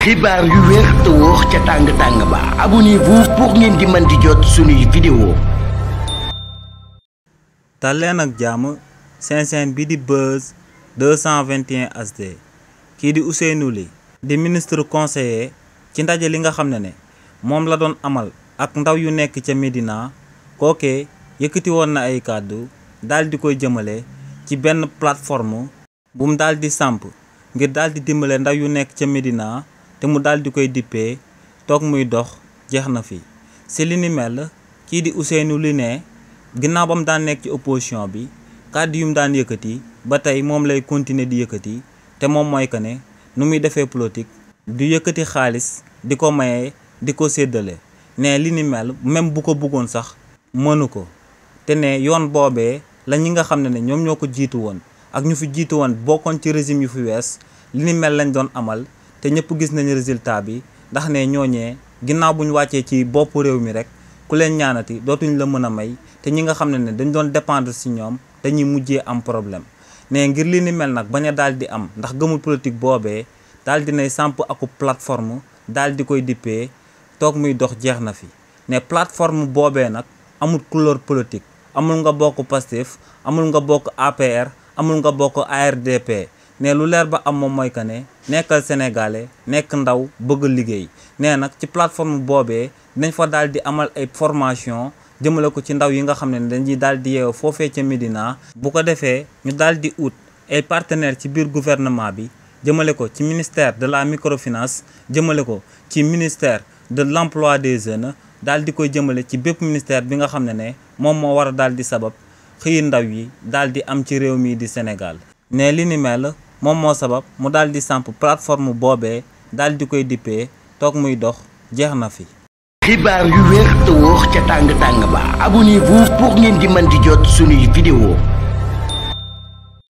xibaar yu wér te wóor ca tàng-tàng ba abonnez-vous pour ngeen di mën di jot suñuy vidéo. dal leen ak jàmm seen bi di Buzz 221 HD kii di Ousseynou Ly di ministre conseiller ci ndaje li nga xam ne moom la doon amal ak ndaw yu nekk ca Médina kookee yëkkati woon na ay kàddu daal di koy jëmale ci benn plateforme bu mu daal di samp ngir daal di dimbale ndaw yu nekk ca Médina te mu daal di koy dippee toog muy dox jeex na fi si li ni mel kii di Ousseynou Ly ne ginnaaw ba mu daan nekk ci opposition bi kàddu yu mu daan yëkkati ba tey moom lay continuer di yëkkati te moom mooy que ne nu muy defee politique du yëkkati xaalis di ko maye di ko séddale ne li ni mel même bu ko bëggoon sax mënu ko te ne yoon boobee la ñi nga xam ne ñoom ñoo ko jiitu woon ak ñu fi jiitu woon bokkoon ci régime yu fi wees li ni mel lañ doon amal te ñëpp gis nañu résultat bi ndax ne ñooñee ginnaaw bu ñu wàccee ci boppu réew mi rek ku leen ñaanati dootuñ la mën a may te ñi nga xam ne dañ doon dépendre ci ñoom dañuy mujjee am problème ne ngir li ni mel nag bañ a daal di am ndax gëmul politique boobee daal di nay samp aku plateforme daal di koy dippee toog muy dox jeex na fi ne plateforme boobee nag amul couleur politique amul nga bokk Pastef amul nga bokk APR amul nga bokk ARDP ne lu leer ba am moom mooy que ne nekkal sénégalais nekk ndaw bëgg liggéey nee nag ci plateforme boobee dañ fa daal di amal ay formation jëmale ko ci ndaw yi nga xam ne dañuy daal di yeewu foofee ca Médina bu ko defee ñu daal di ut ay partenaires ci biir gouvernement bi jëmale ko ci ministère de la microfinance jëmale ko ci ministère de l'emploi des jeunes daal di koy jëmale ci bépp ministère bi nga xam ne moom moo war a daal di sabab xëyi ndaw yi daal di am ci réew mi di Sénégal ne li ni mel moom moo sabab mu daal di samp plateforme boobee daal di koy dippee toog muy dox jeex na fi. xibaar yu wér te wóor ca tàng-tàng ba abonnez-vous pour ngeen di mën di jot suñuy vidéo.